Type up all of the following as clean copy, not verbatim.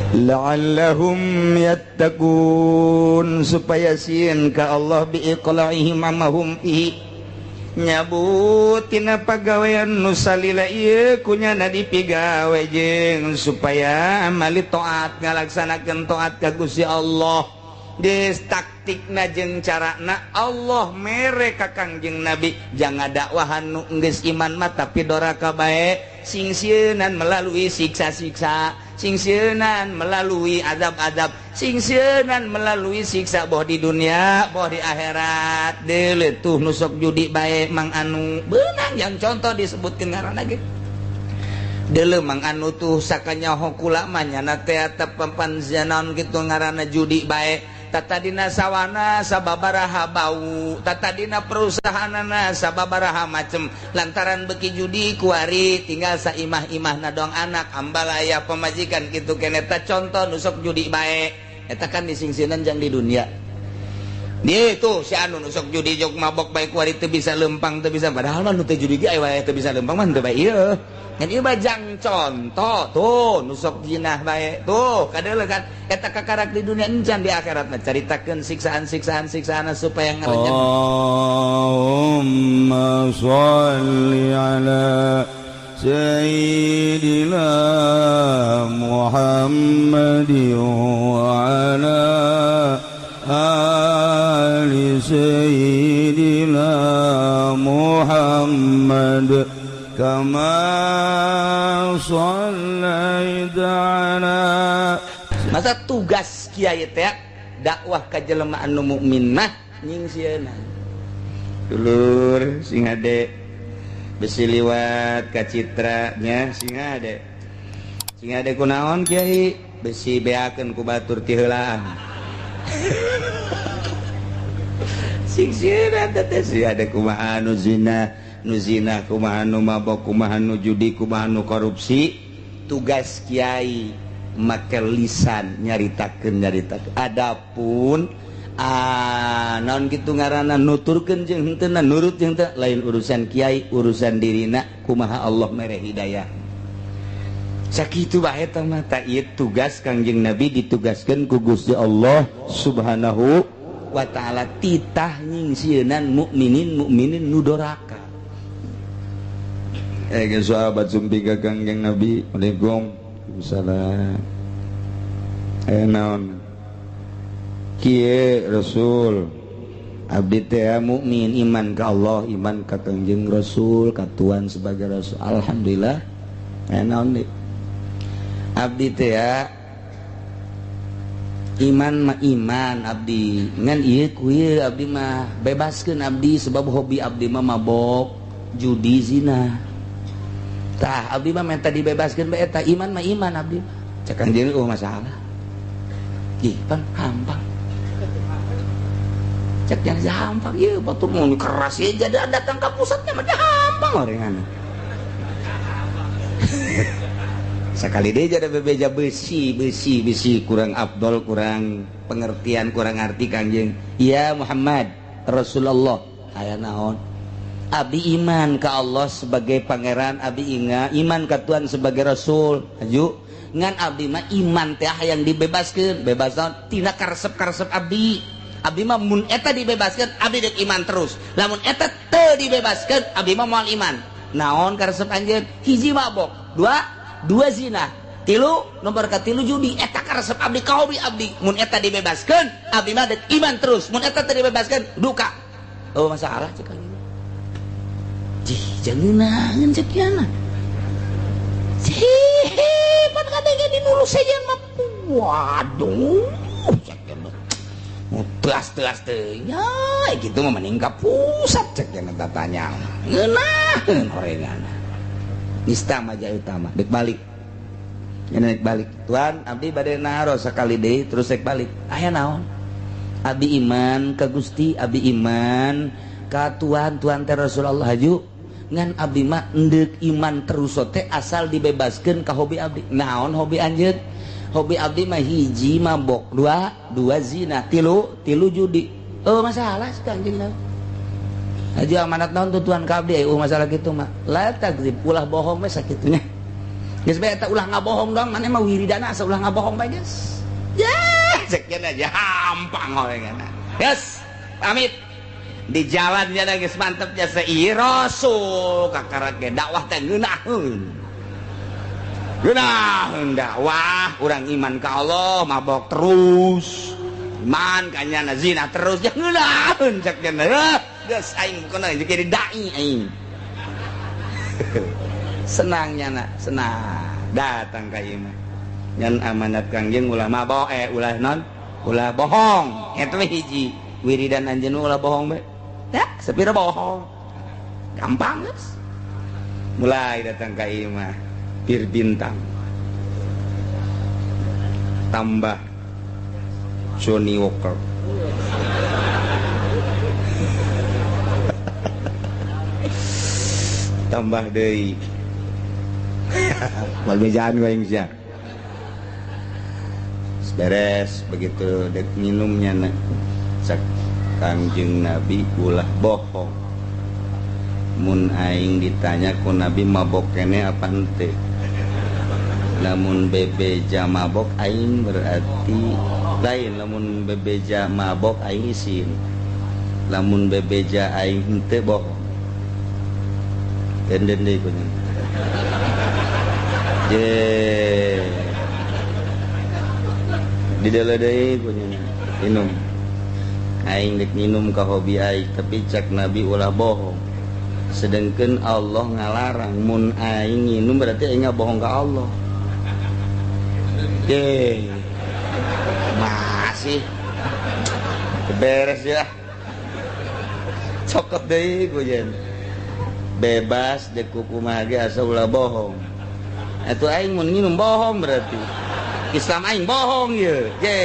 La'allahum yattaqun supaya sieun ka Allah biiqla'ihim amahum fihi nyabutina pagawean nu salila ieu kunyana dipigawe jeung supaya amali taat ngalaksanakeun taat ka Gusti Allah. Geus taktikna jeung carana Allah mere ka Kangjeng Nabi jangan dakwahan nu geus iman mah tapi doraka bae sing sieunan melalui siksa-siksa, sing sieunan melalui azab-azab, sing sieunan melalui siksa boh di dunia boh di akhirat. Deuleu tuh nu sok judi bae Mang Anu beunang yang contoh disebutkeun ngaranna ge. Deuleu Mang Anu tuh sakanyaho kula mah nyana teh tepepan zanaon kitu ngaranna judi bae. Tatadina sawana sababaraha bau, tatadina perusahaanana sababaraha macem lantaran beki judi kuari tinggal saimah-imahna doang anak ambalaya pemajikan kitu keneh. Eta contoh nu sok judi bae eta kan disingsieunan jang di dunia. Dia tuh si anu nu sok judi jog mabok bae kuari teu bisa lempang teu bisa, padahal mah nu teu judi ge aya wae teu bisa lempang mah teu bae ieu. Ngan ieu mah jang contoh tuh nu sok jinah bae tuh kadeuleu kan eta kakarak di dunia encan di akhirat mah caritakeun siksaan-siksaan siksaan supaya ngarenyep. Allahumma shalli ala sayyidina Muhammadin wa ala ali sayyidina Muhammad kama shallaita ala. Masa tugas kiai teh dakwah ka jelema anu mukmin mah nyingsieunan. Dulur sing hade besi liwat ka citra nya sing hade. Sing hade kunaon kiai besi beakeun ku batur ti heulaan. Sing sieuna teh sing hade kumaha nu zina, nu zina kumaha nu mabok, kumaha nu judi, kumaha nu korupsi. Tugas kiai make lisan nyaritakeun nyaritakeun. Adapun naon kitu ngaranna nuturkeun jeung henteu nurut jeung teu lain urusan kiai, urusan dirina kumaha Allah mere hidayah. Sakitu bae teh mah ta ieu tugas Kangjeng Nabi ditugaskeun ku Gusti Allah Subhanahu wa taala titah nyingsieunan mukminin mukminin nu doraka. Geus sahabat sumpi ka Kangjeng Nabi, Waalaikumsalam. Naon kieu Rasul abdi teh mukmin iman ka Allah, iman ka Kangjeng Rasul, ka Tuhan sebagai Rasul. Alhamdulillah. Naon deui abdi teh iman mah iman abdi ngan ieu ku ieu abdi mah bebaskeun abdi sebab hobi abdi mah mabok, judi, zina. Tah abdi mah minta dibebaskeun bae eta iman mah iman abdi. Cek Kangjeng oh masalah. Ih, pan hampang. Cek yang hampang ieu batur mun keras ieu jadi datang ka pusatnya mah hampang orengan. Sekali deui jadi bebeja besi, besi, besi kurang afdol, kurang pengertian, kurang arti Kangjeng. Ya Muhammad Rasulullah aya naon? Abdi iman ka Allah sebagai pangeran, abdi inga iman ka Tuhan sebagai Rasul. Aju ngan abdi mah iman teh yang dibebaskeun, bebas naon? Tina karesep-karesep abdi. Abdi mah mun eta dibebaskeun, abdi deuk iman terus. Lamun eta teu dibebaskeun, abdi mah moal iman. Naon karesep anjeun? Hiji mabok, dua zina, tilu nomor katilu judi. Eta karesep abdi ka hobi abdi. Mun eta dibebaskeun, abdi mah deuk iman terus. Mun eta teu dibebaskeun, duka. Oh masalah cek anjeun. Jih, jangan cek kiana. Jih, pan kadenge dinulu sejen mah. Waduh, cek kiana. Telas-telas teh. Ya, kitu mah mending ka pusat cek kiana tatanya. Ngeunaheun horengan. Nista mah jaya utama, dek balik. Nya dek balik. Tuan, abdi bade naros sakali deui terus dek balik. Aya naon? Abdi iman ka Gusti, abdi iman ka Tuhan, Tuhan teh Rasulullah haju. Ngan abdi mah endek iman terus teh asal dibebaskeun ka hobi abdi. Naon hobi anjeun? Hobi abdi mah hiji mabok, dua zina, tilu judi. Oh masalah sih Kangjeng Nabi. Haji amanat naon tuh Tuhan ka abdi, masalah kitu mah. La takzib, ulah bohong we sakitunya. Geus bae eta ulah ngabohong dong, maneh mah wiridana asa ulah ngabohong bae geus. Yah, cek aja hampang oleh. Yes, pamit. Di jalannya geus mantep jasa ieu rasul kakara ge dakwah teh ngeunaheun. Ngeunaheun dakwah, urang iman ka Allah mabok terus. Iman ka nyana zina terus ya ngeunaheun cek nya. Geus aing bukan jadi dai aing. Senangnya nak, senang datang ka ieu mah. Ngan amanat Kangjeng ulah mabok ulah non, ulah bohong. Eta mah hiji. Wiridan anjeun ulah bohong bae. Ya, sepira bohong. Gampang geus. Mulai datang ka ieu mah Bir Bintang. Tambah Johnny Walker. Tambah deui. Mal bejaan aing sia. Beres begitu dek minumnya nak. Cak Kangjeng Nabi ulah bohong. Mun aing ditanya ku Nabi mabok kene apa henteu. Lamun bebeja mabok aing berarti lain, lamun bebeja mabok aing isin. Lamun bebeja aing henteu bohong. Denden deui kunya. Je. Didele deui kunya minum. Aing dek minum ka hobi aing tapi cak Nabi ulah bohong. Sedangkan Allah ngalarang mun aing minum berarti aing bohong ka Allah. Je. Masih beres ya. Cokot deui kunya. Bebas dek kumaha ge asa ulah bohong. Atuh aing mun nginum bohong berarti. Islam aing bohong ye. Je.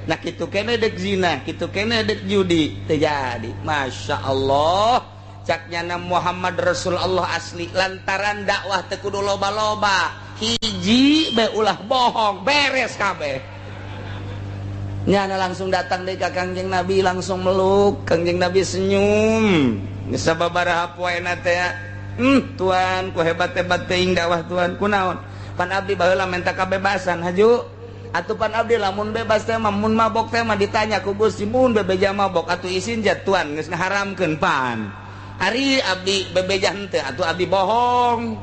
Nah kitu kene dek zina, kitu kene dek judi, teu jadi. Masya Allah. Cak nyana Muhammad Rasul Allah asli lantaran dakwah teu kudu loba-loba. Hiji be ulah bohong, beres kabeh. Nyana langsung datang deui ka Kangjeng Nabi, langsung meluk, Kangjeng Nabi senyum. Geus sababaraha poena teh, tuan ku hebat-hebat teuing dakwah tuan, kunaon? Pan abdi baheula menta kabebasan haju. Atuh pan abdi lamun bebas teh mah mun mabok teh mah ditanya ku Gusti mun bebeja mabok atuh isin ja tuan geus ngaharamkeun pan. Ari abdi bebeja henteu atuh abdi bohong.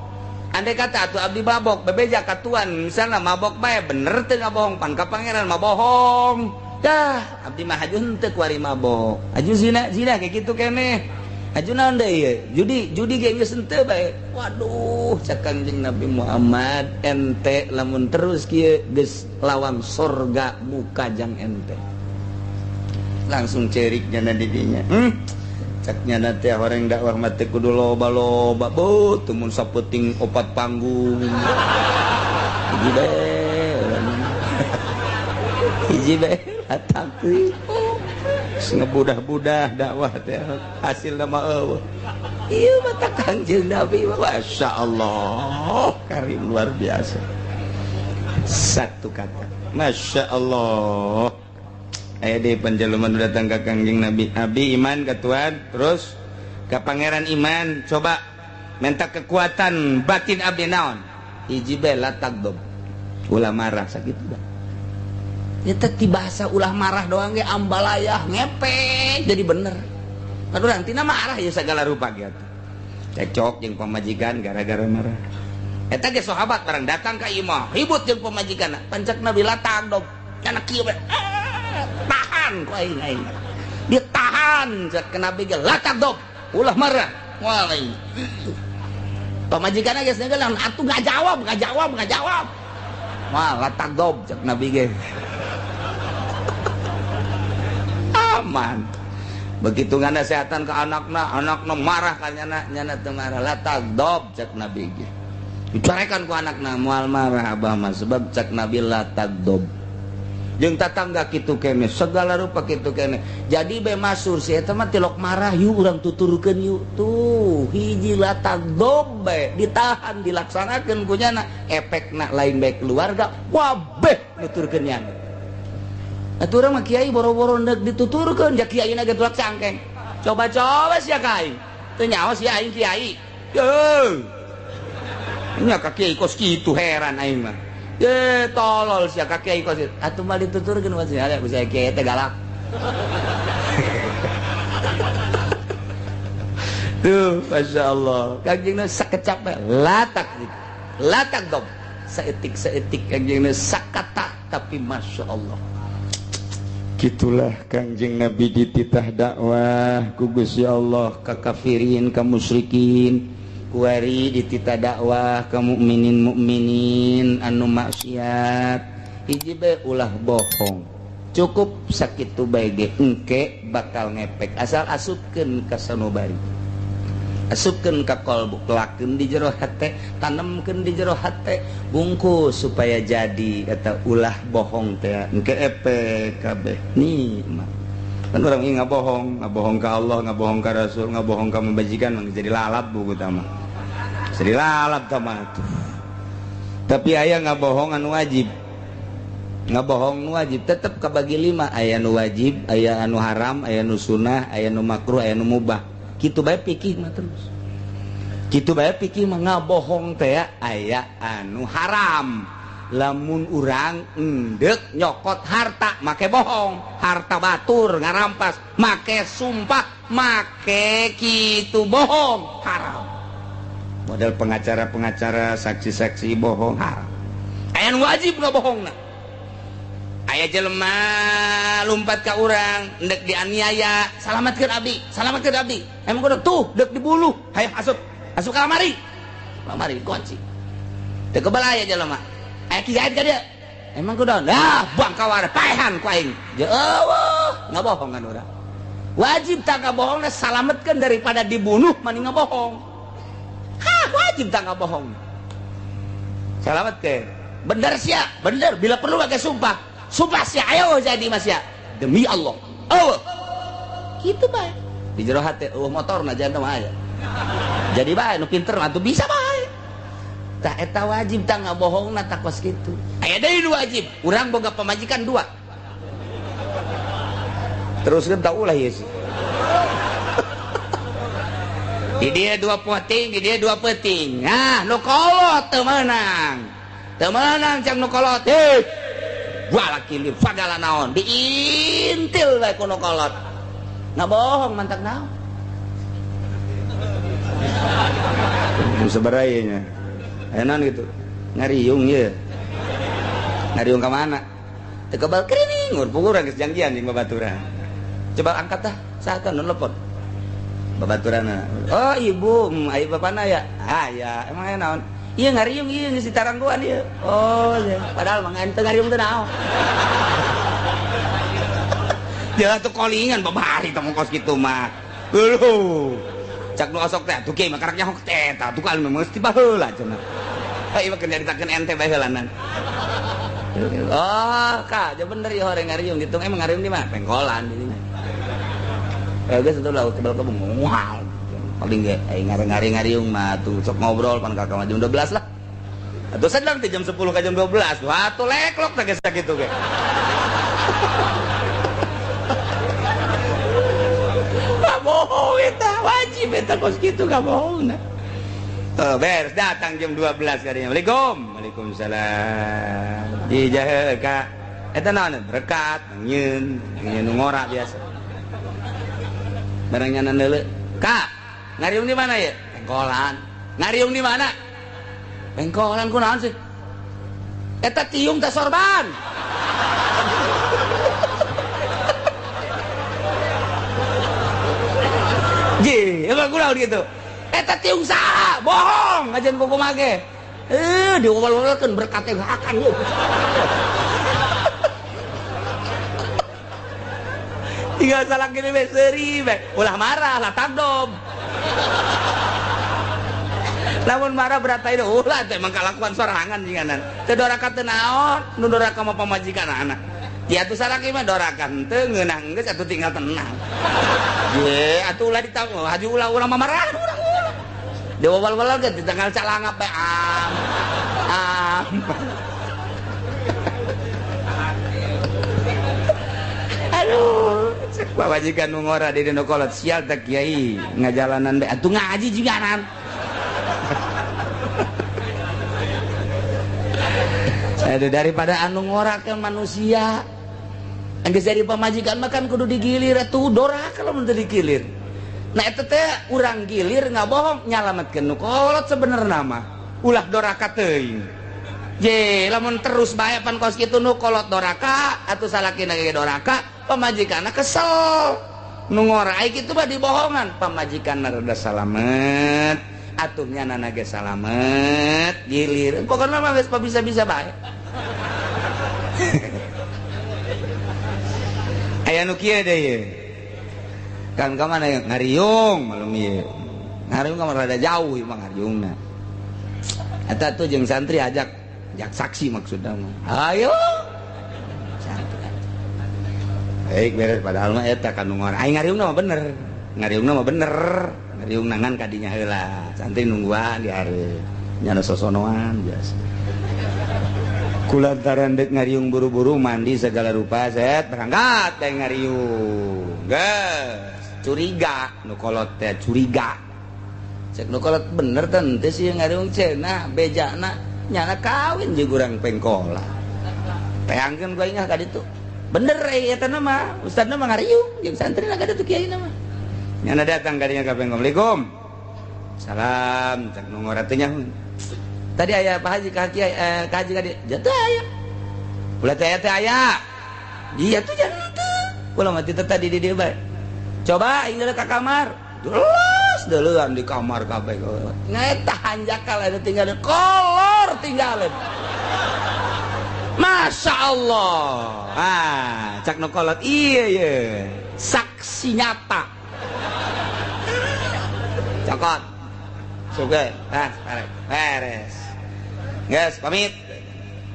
Andai kata atuh abdi mabok bebeja ka tuan misalna mabok bae bener teu ngabohong pan ka pangeran mah bohong. Dah abdi mah haju henteu ku ari mabok. Haju zina zina kayak kitu keneh. Haju naon deui ieu? Judi judi ge geus henteu bae. Waduh cak Kangjeng Nabi Muhammad ente lamun terus kieu geus lawang sorga muka jang ente. Langsung cerik nyana di dinya. Cak nyana teh orang dakwah mah teh kudu loba-loba beuh teu mun sapenting opat panggung. Hiji bae. Hiji bae latang teuing. Ngebudah-budah dakwah teh hasil nama eueuh. Ieu mah Kangjeng Nabi Masya Allah karim luar biasa. Satu kata Masya Allah. Aya deui panjaluman nu datang ka Kangjeng Nabi. Abi iman ka Tuhan, terus ka pangeran iman, coba minta kekuatan batin abdi naon? Hiji bae la tagdob. Ulah marah sakitu dah. Eta ti bahasa ulah marah doang ge ambalayah ngepek jadi bener. Kan urang tina marah ya segala rupa ge atuh. Cekcok jeung pamajikan gara-gara marah. Eta ge sahabat barang datang ka imah, ribut jeung pamajikanna. Pancak Nabi la tagdob. Kana kieu bae. Tahan ku aing aing. Dia tahan cek Nabi ge la tagdob. Ulah marah. Moal aing. Pamajikanna geus neugeul atuh enggak jawab, enggak jawab, enggak jawab. Moal la tagdob cek Nabi ge. Aman. Begitu nganasehatan ke anakna, anakna marah ka nyana, nyana teu marah. La tagdob cek Nabi ge. Dicarekan ku anakna moal marah abah mah sebab cek Nabi la tagdob. Jeung tatangga kitu kene, segala rupa kitu kene. Jadi be masur si eta mah tilok marah yuk urang tuturkeun yuk. Tuh, hiji la tagdob bae ditahan dilaksanakeun ku nyana, efekna lain bae keluarga, wabeh nuturkeun nyana. Atuh urang mah kiai boro-boro ndek dituturkeun, ja kiaina ge tulak cangkeng. Coba-coba sia ka aing. Teu nyaho sia aing kiai. Yeuh. Nya ka kiai kos kitu heran aing mah. Ye tolol sia ka kiai kos atuh mah dituturkeun wa sia bisa kiai teh galak. Tuh, Masya Allah. Kangjengna sakecap latak latak dom. Saetik-saetik kangjengna sakata tapi Masya Allah. Gitulah Kangjeng Nabi dititah dakwah ku Gusti Allah ka kafirin ka musyrikin, kuari dititah dakwah ka mukminin mukminin anu maksiat. Hiji bae ulah bohong. Cukup sakitu bae ge engke bakal ngepek asal asupkeun ka sanubari. Asupkeun ka kolbu, lakeun di jero hate, tanemkeun di jero hate, bungkus supaya jadi eta ulah bohong teh engke epek kabeh. Nih mah. Kan urang ieu ngabohong, ngabohong ka Allah, ngabohong ka Rasul, ngabohong ka mabajikan mah jadi lalap buku tah mah. Jadi lalap tah mah tuh. Tapi aya ngabohong anu wajib. Ngabohong nu wajib tetep kabagi 5, aya nu wajib, aya anu haram, aya nu sunah, aya nu makruh, aya nu mubah. Kitu bae pikir mah terus. Kitu bae pikir mah ngabohong teh aya anu haram. Lamun urang endek nyokot harta make bohong, harta batur ngarampas make sumpah, make kitu bohong haram. Model pengacara-pengacara, saksi-saksi bohong haram. Aya nu wajib ngabohongna. Aya jelema lumpat ka urang endek dianiaya, salamatkeun abdi, salamatkeun abdi. Emang kudu tuh dek dibuluh, hayang asup, asup ka lamari. Lamari kunci. Teu kebal aya jelema. Aya ki gaib ka dieu. Emang kudu nah buang kawar paehan ku aing. Jeueuh, ngabohong kan urang. Wajib tak ngabohongna salametkeun daripada dibunuh mending ngabohong. Hah, wajib tak ngabohong. Salametkeun. Bener sia, bener bila perlu pakai sumpah. Sumpah sia, ayo jadi mas ya demi Allah. Oh, gitu bae. Di jero hate eueuh motor na jangan mah aya. Jadi bae nu pinter mah atuh bisa bae. Tah eta wajib tah ngabohongna tah kos kitu. Aya deui nu wajib, urang boga pamajikan 2. Teruskeun tah ulah ieu sih. Di dieu 2 peuting, di dieu 2 peuting. Nah, nu kolot teu meunang. Teu meunang cang nu kolot. Hei. Walaki li fagala naon diintil bae ku nu kolot. Ngabohong mantak naon. Sabaraha ieu nya? Aya naon kitu? Ngariung ieu. Ngariung ka mana? Teu kebal kerining, urang geus janggian jeung babaturan. Coba angkat tah, saha nu telepon? Babaturanna. Oh, ibu, aya bapana ya? Ah, ya, emang aya naon? Iya ngariung ieu geus ditarangguan ieu. Oh, iya. Padahal mah teu ngariung teh naon. Dia tuh kolingan babari teh kos kitu mah. Leuh. Cak nu osok teh atuh kieu mah karak nyaho teh eta atuh kalem mesti baheula cenah. Ha ieu mah keur nyaritakeun ente bae heulanan. Oh, ka, ja bener ieu horeng ngariung ditung emang ngariung di mana? Pengkolan di dinya. Geus atuh laut tebal ka moal. Paling ge aing ngari-ngari-ngariung mah tuh sok ngobrol pan kakak jam 12 lah. Atuh sedang teh jam 10 ka jam 12. Wah, atuh leklok teh geus sakitu ge. Bohong eta wajib eta kos kitu ka bohongna. Tuh beres datang jam 12 kadinya. Waalaikum. Waalaikumsalam. Di jahe ka eta naon berkat nyieun, nyieun nu ngora biasa. Barang nyanan deuleu. Ka, ngariung di mana ya? Pengkolan. Ngariung di mana? Pengkolan ku naon sih? Eta tiung teh sorban. Ji, emang ku naon gitu. Eta tiung saha? Bohong ajan kumaha ge. Diuwal-uwalkeun berkat teh akan lu. Tinggal salah gini be seuri be. Ulah marah lah tagdob. Lamun marah berarti itu ulah teh emang kalakuan sorangan jinganan. Teu doraka teu naon, nu doraka mah pamajikan anak. Ya atuh salaki mah doraka henteu ngeunah geus atuh tinggal tenang. Ye, atuh ulah ditanggung, haji ulah-ulah marah urang ulah. Diwawal-wal ge ditanggal calangap bae am. Am. Aduh, cek pamajikan nu ngora di dina kolot sial teh kiai ngajalanan bae atuh ngaji jiganan. Aduh, daripada anu ngorakeun manusia. Geus jadi pamajikan mah kan kudu digilir atuh doraka lamun teu digilir. Nah eta teh urang gilir ngabohong nyalametkeun nu kolot sebenarna mah. Ulah doraka teuing. Je, lamun terus bae pan kos kitu nu kolot doraka atuh salakina ge doraka, pamajikanna kesel. Nu ngora kitu mah dibohongan, pamajikanna rada salamet, atuh nyanana ge salamet, gilir. Pokona mah geus bisa-bisa bae. Aya nu kieu deui. Kan ka mana ngariung malum ieu. Ngariung ka rada jauh ieu mah ngariungna. Eta tuh jeung santri ajak ajak saksi maksudna mah. Ayo. Santri. Baik beres padahal mah eta kan nu ngora. Aing ngariungna mah bener. Ngariungna mah bener. Ngariungna ngan kadinya heula. Santri nungguan di hareup. Nyana sosonoan biasa. Kulantaran dek ngariung buru-buru mandi segala rupa set berangkat dek ngariung. Geus curiga nu kolot teh curiga. Cek nu kolot bener teh sih ngariung cenah bejana nyana kawin jeung urang pengkola. Teangkeun gua ingah ka ditu. Bener eta mah ustadna mah ngariung jeung santri ka ditu kiai mah. Nyana datang ka dinya ka pengkola. Assalamualaikum. Salam cek nu ngora teh nyaho. Tadi aya Pak Haji ka kiai ka haji ka dieu. Jatuh aya. Ulah teh aya teh aya. Iya tuh jangan teu. Ulah mah teu tadi di dieu bae. Coba aing ka kamar. Terus deuleuan di kamar kabeh. Ngaeta hanjakal eta tinggal kolor tinggalin. Masya Allah. Ah, cak nu kolot iya ye. Saksi nyata. Cokot. Suge, ah, beres. Geus pamit.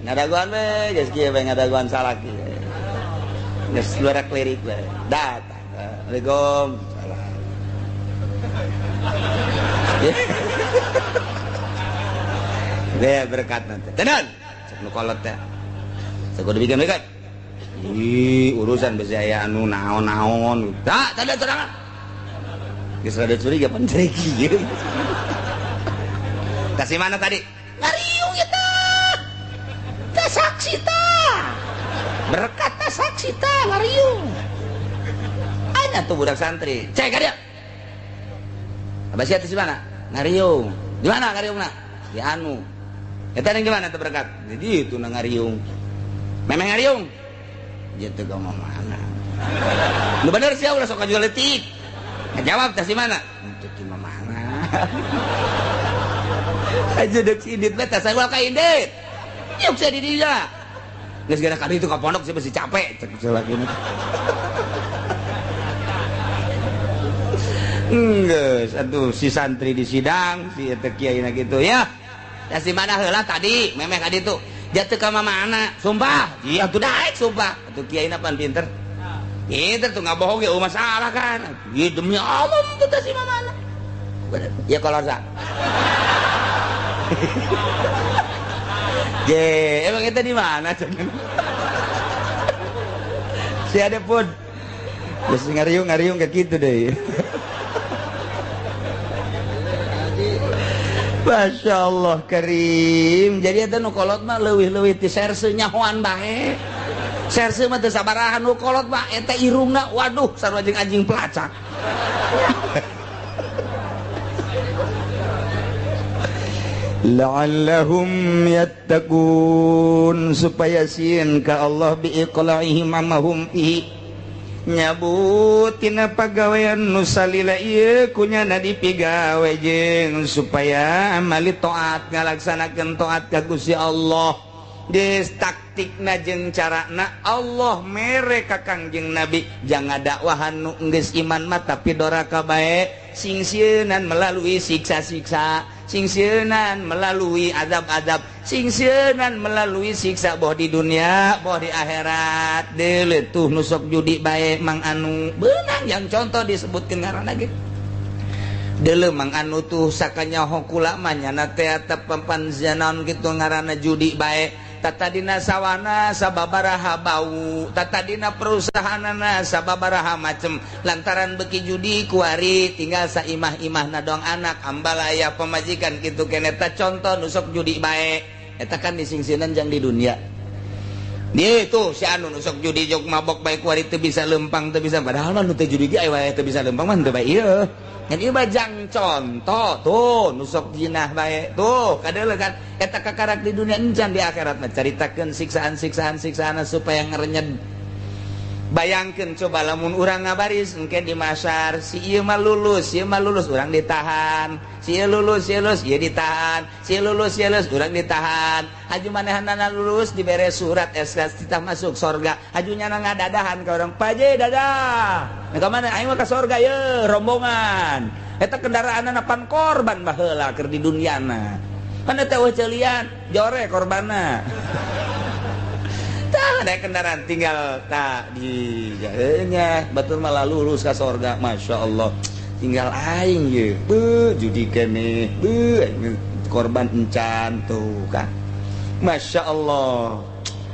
Ngadaguan we, geus kieu we ngadaguan salaki. Geus luar klirik we. Datang. Assalamualaikum. Salam. Deh berkat nanti. Tenan. Cek nu kolot teh. Sakudu bikin berkat. Ih, urusan besi aya anu naon-naon. Tak, tadi sorangan. Geus rada curiga pan kieu. Kasih mana tadi? Ngariung ya tah. Tah saksi tah. Berkat tah saksi tah ngariung. Ada tuh budak santri. Cek ka dia. Abah sia teh di mana? Ngariung. Di mana ngariungna? Di anu. Eta yang gimana tuh berkat? Jadi itu na ngariung. Memang ngariung. Gitu ka mana? Lu bener sia ulah sok jual letik. Ngajawab tah si mana? Itu di mana? Aja dek si Indit beta saya ka Indit. Yuk saya di dia. Geus gara kali itu ka pondok saya masih capek cek lagi. Geus atuh si santri di sidang si eta kiai na gitu ya. Ya si mana heula tadi memeh ka ditu. Jatuh ka mamana sumpah. Iya atuh daek sumpah. Atuh kiai na pan pinter. Pinter tuh ngabohong ge masalah kan. Ieu demi Allah teh si mamana. Ya kalau sa. Je, emang kita di mana? Si ada pun. Terus ngariung-ngariung kayak gitu deh. Masya Allah karim. Jadi eta nu kolot mah leuwih-leuwih ti serse nyahoan bae. Serse mah teu sabaraha nu kolot mah eta irungna waduh sarua jeung anjing pelacak. La'allahum yattaqun supaya sieun ka Allah biiqla'ihim amahum fihi nyabutina pagawean nu salila ieu kunyana dipigawe jeung supaya amali taat ngalaksanakeun taat ka Gusti Allah. Geus taktikna jeung carana Allah mere ka Kangjeng Nabi jangan dakwahan nu geus iman mah tapi doraka bae sing sieunan melalui siksa-siksa, sing sieunan melalui azab-azab, sing sieunan melalui siksa boh di dunia boh di akhirat. Deuleu tuh nu sok judi bae mang anu beunang yang contoh disebutkeun ngaranna ge. Deuleu mang anu tuh sakanyaho kula mah nyana teh atep pampanzanaon kitu ngaranna judi bae. Tatadina sawana sababaraha bau, tatadina perusahaanana sababaraha macem lantaran beki judi kuari tinggal saimah-imahna dong anak ambalaya pemajikan kitu keneh. Eta contoh nu sok judi bae. Eta kan disingsinan jang di dunia. Dia itu si anu nu sok judi jog mabok bae kuari teu bisa lempang teu bisa, padahal mah nu teu judi ge aya wae teu bisa lempang mah teu bae ieu. Ngan ieu mah jang contoh tuh nu sok jinah bae tuh kadeuleu kan eta kakarak di dunia encan di akhirat mah caritakeun siksaan-siksaan-siksaan supaya ngerenyed. Bayangkeun coba lamun urang ngabaris engke di masar si ieu mah lulus, ieu mah lulus urang ditahan, si ieu lulus, ieu lulus, ieu ditahan, si ieu lulus, ieu lulus urang ditahan. Haju manehanana lulus dibere surat SK titah masuk sorga. Haju nyana ngadadahan ka urang, "Paje dadah." Nah, ka mana aing mah ka sorga ye rombongan. Eta kendaraanna pan korban baheula keur di duniana. Pan eta eueuh ceulian, jore korbanna. Tah ada kendaraan tinggal tak di nya batur malah lulus ka sorga. Masya Allah tinggal aing ye beuh judi keneh beuh korban encan tuh kan. Masya Allah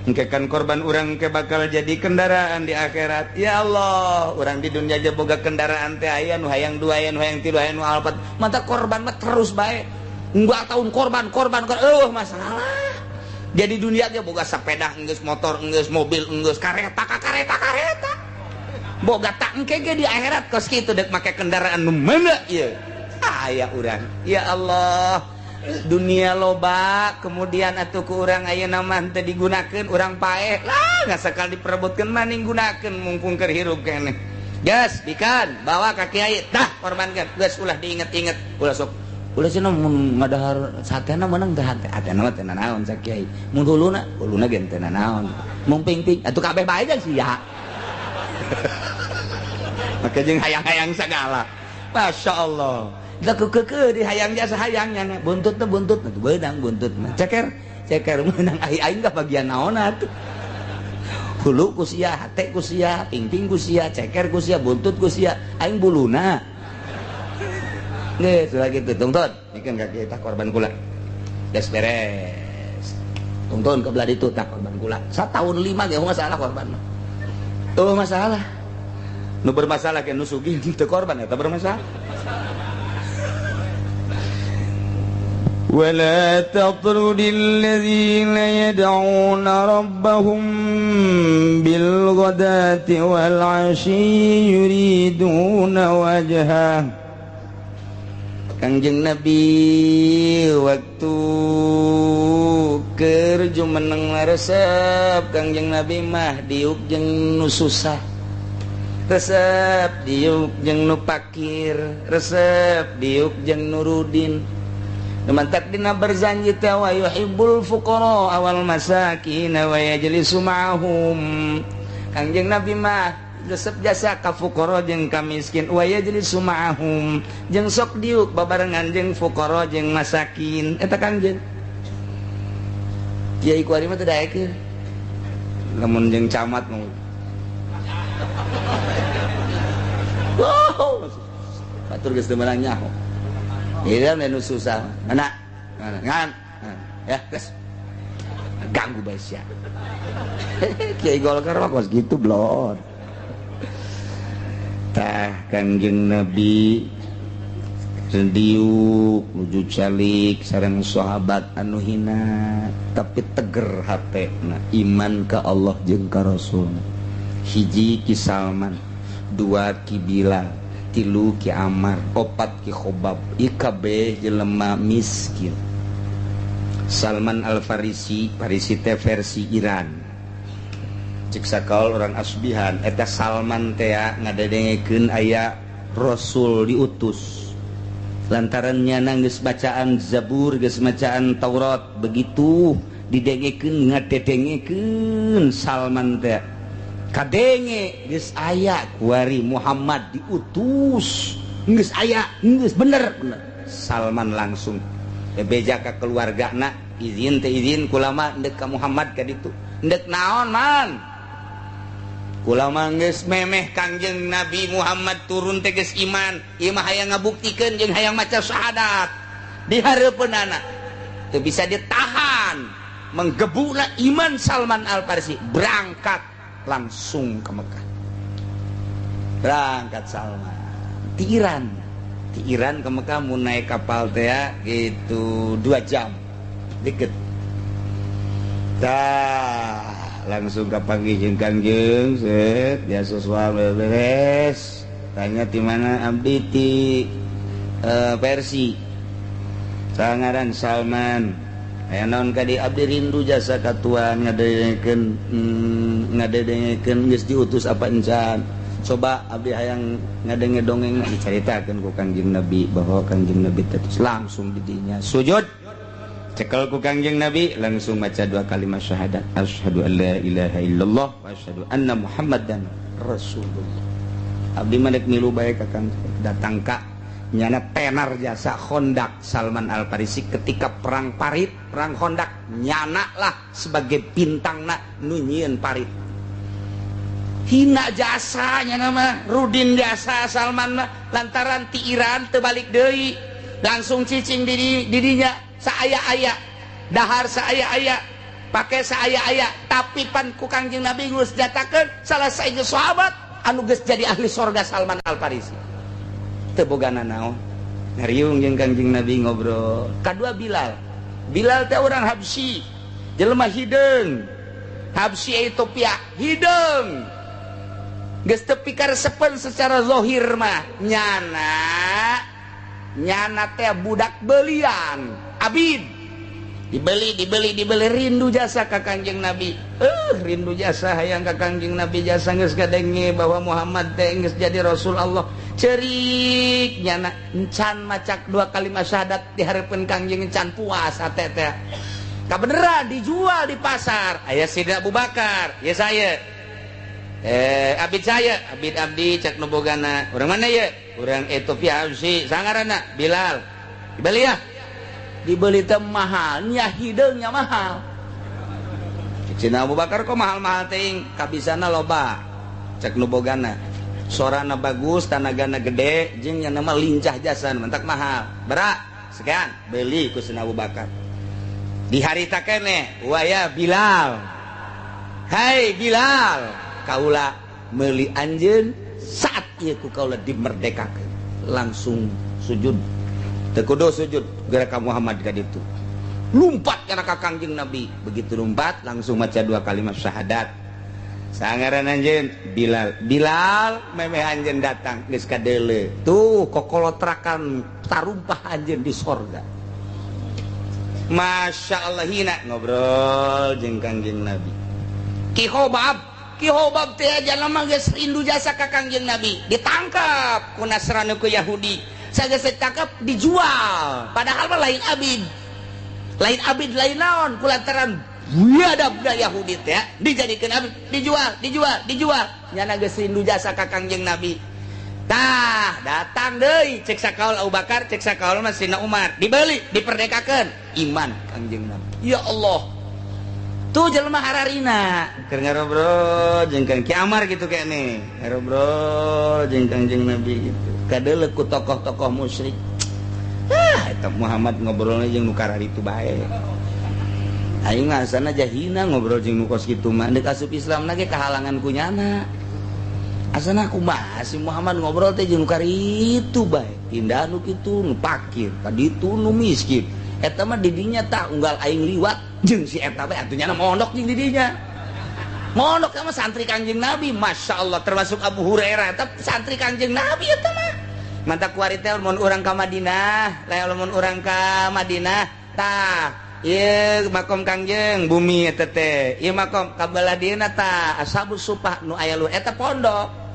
engke kan korban urang ke bakal jadi kendaraan di akhirat. Ya Allah urang di dunia aja boga kendaraan teh aya nu hayang dua aya nu hayang tilu aya nu alpat mata korban mah terus bae 2 tahun korban korban korban eueuh masalah. Jadi dunia ge boga sepeda enggeus motor enggeus mobil enggeus kareta ka kareta kareta boga tak engke ge di akhirat kos kitu dek make kendaraan nu mana ieu aya urang. Ya Allah dunia loba kemudian atuh ku urang ayeuna mah teu digunakeun urang paeh lah ngasakal diperebutkeun maning gunakeun mumpung keur hirup keneh. Geus bikan bawa ka kiai tah korbankeun geus ulah diinget-inget ulah sok ulah cenah mun ngadahar satena meunang teh hate hatena mah teu nanaon sa kiai mun huluna huluna ge teu nanaon mun pingping atuh kabeh bae jeung sia maka jeung hayang-hayang sagala. Masya Allah da keukeuh di hayang jasa hayangnya na buntut teh buntut atuh beunang buntut mah ceker ceker meunang aing ka bagian naon atuh hulu ku sia hate ku sia pingping ku sia ceker ku sia buntut ku sia aing buluna. Nggih, sudah gitu. Tungtun, bikin kaki kita korban kula. Geus beres. Tungtun ke belah ditu tah korban kula. 1 tahun 5 ge masalah korban mah. Tuh masalah. Nu bermasalah ke nu sugih teu korban eta bermasalah. ولا تطرد الذين يدعون ربهم بالغداة والعشي يريدون وجهه. Kangjeng Nabi waktu keur jumeneng resep Kangjeng Nabi mah diuk jeung nu susah resep diuk jeung nu pakir resep diuk jeung nu rudin. Mantak dina berzanji teh wa yuhibbul fuqara awal masakin wa yajlisu ma'ahum. Kangjeng Nabi mah resep jasa ka fuqara jeung ka miskin wa yajlisu ma'ahum jeung sok diuk babarengan jeung fuqara jeung masakin eta Kangjeng. Kiai kuari mah teu daekeun lamun jeung camat mah. Wow, batur geus teu meunang nyaho. Ieu nu susah. Mana? Ngan. Ya, geus. Ganggu bae sia. Kiai Golkar mah kos kitu blon. Tah Kangjeng Nabi diuk nuju calik sareng sahabat anu hina tapi teger hatena iman ka Allah jeung ka Rasulna. Hiji Ki Salman, dua Ki Bilal, tilu Ki Amar, opat Ki Khobab, ikabeh jelema miskin. Salman Al-Farisi, Farisi teh versi Iran. Cek sakaol orang Asbihan eta Salman teh ngadedengekeun aya Rasul diutus. Lantaran nyana geus bacaan Zabur, geus bacaan Taurat, begitu didengekeun ngadedengekeun Salman teh. Kadenge geus aya kuari Muhammad diutus. Geus aya, geus bener bener. Salman langsung bebeja ka keluargana, izin teh izin kulama ndek ka Muhammad ka ditu. Ndek naon man? Kulama geus memeh Kangjeng Nabi Muhammad turun teh geus iman, ieu mah hayang ngabuktikeun jeung hayang maca syahadat di hareupeunana. Teu bisa ditahan, menggebuna iman Salman Al-Farisi, berangkat langsung ke Mekah. Berangkat Salman ti Iran, ti Iran ke Mekah mun naik kapal teh gitu 2 jam deket. Tah langsung kapanggih jeung Kangjeng set biasa soal beres. Tanya di mana abdi ti Persi. Sangaran Salman. Aya naon ka di abdi rindu jasa ka tuan ngadengekeun ngadengekeun geus diutus apa encan. Coba abdi hayang ngadenge dongeng dicaritakeun ku Kangjeng Nabi bahwa Kangjeng Nabi teh langsung di dinya sujud. Cekel ku Kangjeng Nabi langsung maca dua kalimat syahadat, asyhadu an la ilaha illallah wa asyhadu anna Muhammadan Rasulullah. Abdi mah dek milu bae ka Kangjeng datang ka nyana tenar jasa Khondak Salman Al Farisi ketika perang Parit, perang Khondak nyana lah sebagai bintangna nu nyieun parit. Hina jasanya nama Rudin jasa Salman mah lantaran ti Iran teu balik deui langsung cicing di dinya saaya-aya dahar saaya-aya pake saaya-aya tapi pan ku Kangjeng Nabi geus nyatakeun salah sahiji sahabat anu geus jadi ahli sorga Salman Al Farisi teu boga nanaon ngariung jeung Kangjeng Nabi ngobrol. Kadua Bilal, Bilal teh urang Habsyi jelema hideung, Habsyi Ethiopia hideung geus teu pikaresepeun secara zahir mah nyana nyana teh budak belian abid dibeli dibeli dibeli rindu jasa ka Kangjeng Nabi. Rindu jasa hayang ka Kangjeng Nabi jasa geus kadenge bahwa Muhammad teh geus jadi Rasul Allah. Cerik nyana encan macak dua kalimat syahadat di hareupeun Kangjeng encan puas hate teh. Kabeneran dijual di pasar. Aya Sidna Abu Bakar, ya saya. Abid saya, abid abdi cak nu bogana. Urang mana ye? Urang Ethiopia Habsyi, sangaranna Bilal. Dibeli ya? Dibeli teh mahal, nya hideungnya mahal. Cina Abu Bakar kok mahal-mahal teuing, kabisana loba. Cek nu bogana. Sorana bagus, tanagana gede, jeung nya nama lincah jasa, mentak mahal. Berak, sekian, beli ku Sina Abu Bakar. Di harita keneh, waya Bilal. Hai Bilal, kaula meuli anjeun saat ieu ku kaula dimerdekakeun. Langsung sujud. Teu kudu sujud gara ka Muhammad ka ditu. Lumpat kana ka Kangjeng Nabi. Begitu lumpat langsung maca dua kalimat syahadat. Sangaran anjeun Bilal. Bilal memeh anjeun datang geus kadeuleu. Tuh kokolotrakan tarumpah anjeun di sorga. Masya Allah hina ngobrol jeung Kangjeng Nabi. Ki Hobab, Ki Hobab teh jalma geus rindu jasa ka Kangjeng Nabi. Ditangkap ku Nasrani ku Yahudi. Sageus ditangkap dijual. Padahal mah lain abid. Lain abid lain naon kulantaran biadab Yahudi teh dijadikeun abid, dijual, dijual, dijual. Nyana geus rindu jasa ka Kangjeng Nabi. Tah, datang deui cek sakaul Abu Bakar, cek sakaul mah Sidna Umar. Dibeli, diperdekakeun. Iman Kangjeng Nabi. Ya Allah. Tuh jelema hararina keur ngarobrol jeung Kang Ki Amar gitu kene. Ngarobrol jeung Kangjeng Nabi gitu. Kadeuleu ku tokoh-tokoh musyrik. Ah, eta Muhammad ngobrolna jeung nu kararitu bae. Aing mah asana jahina ngobrol jeung nu kos kitu mah. Deuk asup Islam na ge kahalangan ku nyana. Asana kumaha si Muhammad ngobrol teh jeung nu karitu bae. Tindah nu kitu nu pakir, kaditu nu miskin. Eta mah didinya tah unggal aing liwat jeung si eta bae atuh nyana mondok jeung didinya. Mondok sama santri Kangjeng Nabi, Masya Allah termasuk Abu Hurairah eta santri Kangjeng Nabi eta mah. Mantap kuari teh mun urang ka Madinah, lamun mun urang ka Madinah tah ieu makom Kangjeng bumi eta teh. Ieu makom ka belah dieuna tah Ashabus Supah nu aya lu eta pondok.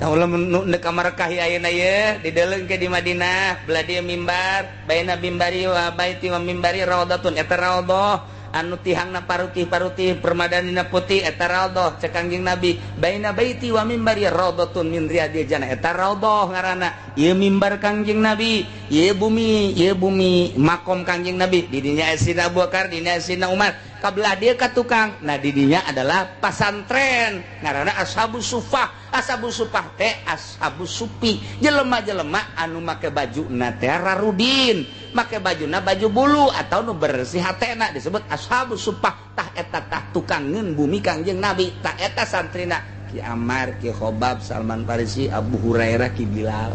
Tah lamun nu ka Makkah ayeuna ye dideleung ke di Madinah, belah dieu mimbar, baina mimbari wa baiti wa mimbari raudhatun eta raudhah anu tihangna parutih-parutih permadanina putih eta raudhah cek Kangjeng Nabi baina baiti wa mimbari raudhatun min riyadil jannah eta raudhah ngaranna ieu mimbar Kangjeng Nabi ieu bumi makom Kangjeng Nabi di dinya Sidna Abu Bakar di dinya Sidna Umar kabelah dieu ka tukang nah di dinya adalah pasantren ngaranna Ashabus Sufah. Ashabus Sufah teh ashabus supi jelema-jelema anu make bajuna teh rarudin make bajuna baju bulu atau nu bersih hatena disebut ashabus supah. Tah eta tah tukangeun bumi Kangjeng Nabi tah eta santrina Ki Ammar, Ki Khobab, Salman Farisi, Abu Hurairah, Ki Bilal.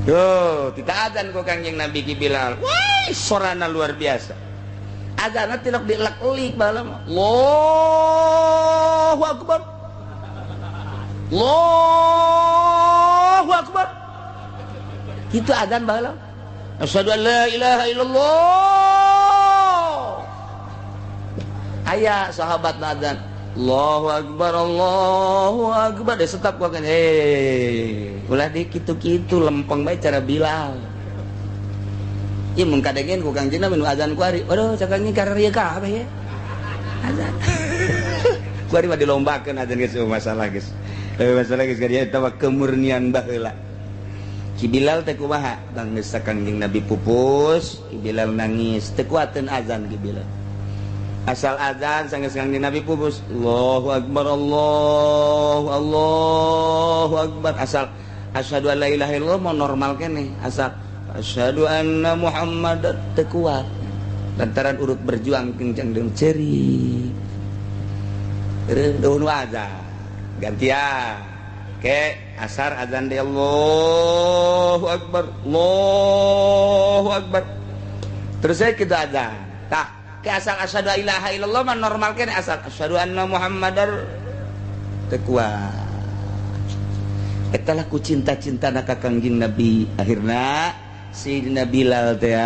Tuh, kita adzan ku Kangjeng Nabi Ki Bilal. Wah, sorana luar biasa. Azanna tilok dielek-elik baheula mah. Allahu akbar. Allahu akbar. Kitu azan baheula. Asyhadu an la ilaha illallah. Aya sahabat azan. Allahu akbar, Allahu akbar. Dia tetap gua kan, ulah di kitu-kitu lempeng bae cara Bilal. Ieu mun kadengen ku Kangjeng Nabi nu azan ku ari. Waduh, cak Kangjeng kararieu kabeh ye. Azan. Ku ari mah dilombakeun azan geus masalah geus. Masalah geus ka dieu eta mah kemurnian baheula. Ki Bilal teh kumaha? Bang geus Kangjeng Nabi pupus, Ki Bilal nangis, teu kuateun azan Ki Bilal. Asal azan sanggeus Kangjeng Nabi pupus, Allahu akbar, Allahu Allahu akbar. Asal asyhadu an la ilaha illallah mau normal keneh, asal asyhadu anna Muhammadan teu kuat. Lantaran urut berjuang kencang deung ceurik. Reuh azan. Gantian. Ke asar azan deui Allahu akbar, Allahu akbar. Terus saya kita azan. Tah ke asal asyhadu la ilaha illallah mah normal keneh, asal asyhadu anna Muhammadar teu kuat. Eta lah ku cinta-cintana ka Kangjeng Nabi. Akhirna Sayyidina Bilal teh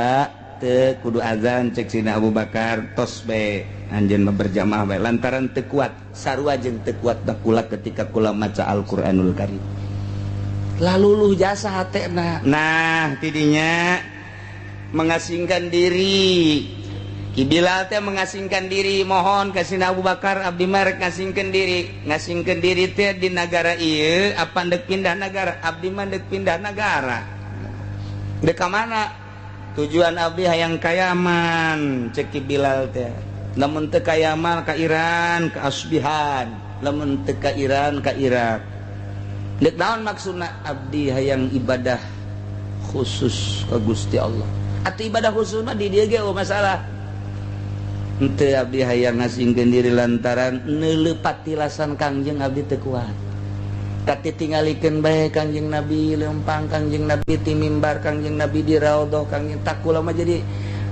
teu kudu azan cek Sayyidina Abu Bakar tos bae anjeun mah berjamaah bae lantaran teu kuat sarua jeung teu kuat kula ketika kula maca Al-Qur'anul Karim. Laluluh jasa hatena. Nah, tidinya mengasingkan diri. Ki Bilal teh mengasingkan diri, mohon ka Sayyidina Abu Bakar abdi mah rek ngasingkeun diri. Ngasingkeun diri teh di nagara ieu apa ndek pindah nagara? Abdi mah ndek pindah nagara. Ndek ka mana? Tujuan abdi hayang kayaman cek Ki Bilal teh. Lamun teu kayaman ka Iran, ka Asbihan. Lamun teu ka Iran, ka Irak. Ndek naon maksudna? Abdi hayang ibadah khusus ka Gusti Allah. Atuh ibadah khusus mah di dieu ge masalah. Henteu abdi hayang ngasingkeun diri lantaran neuleupat tilasan Kangjeng abdi teu kuat. Katitingalikeun bae Kangjeng Nabi leumpang, Kangjeng Nabi ti mimbar, Kangjeng Nabi di raudhah, Kangjeng takula mah jadi